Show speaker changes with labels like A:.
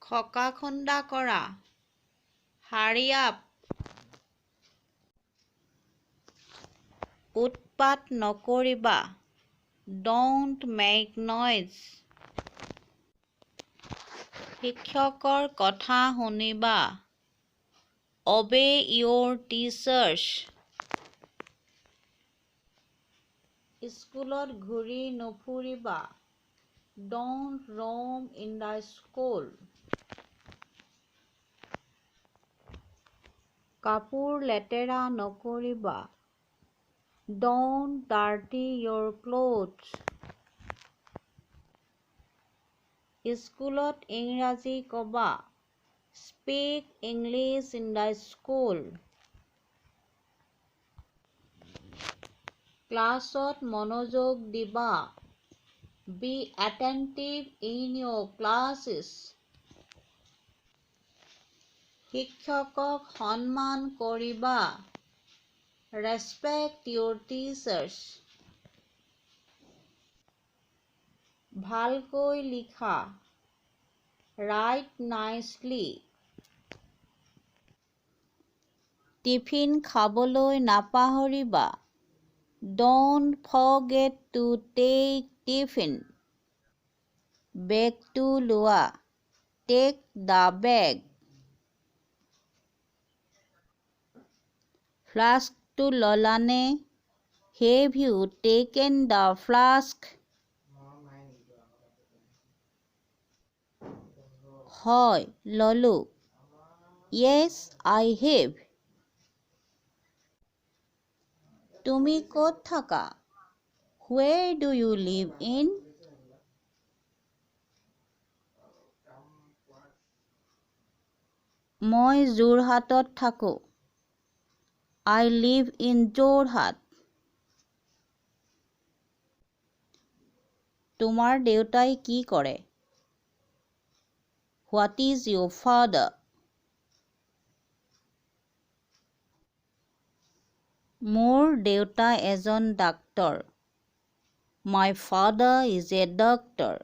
A: খকা খুন্দা কৰা। Hurry up. উৎপাত নকৰিবা। Don't make noise. শিক্ষকৰ কথা শুনিবা। Obey your teachers. স্কুলত ঘূৰি নুফুৰিবা। Don't roam in the school. কাপোৰ লেতেৰা নকৰিবা। Don't dirty your clothes. স্কুলত ইংৰাজী ক'বা। Speak English in the school. ক্লাছত মনোযোগ দিবা। Be attentive in your classes. শিক্ষকক সন্মান কৰিবা। Respect your teachers. ভালকৈ লিখা। Write nicely. Tiffin খাবলৈ নাপাহৰিবা। Don't forget to take tiffin. বেগটো লোৱা। Take the bag. ফ্লাস্কটো ল'লানে? Have you taken the flask? হয়, ল'লোঁ। Yes, I have. তুমি ক'ত থাকা? Where do you live in? মই যোৰহাটত থাকোঁ। I live in Jorhat. তোমাৰ দেউতাই কি কৰে? What is your father? মোৰ দেউতা এজন doctor. My father is a doctor.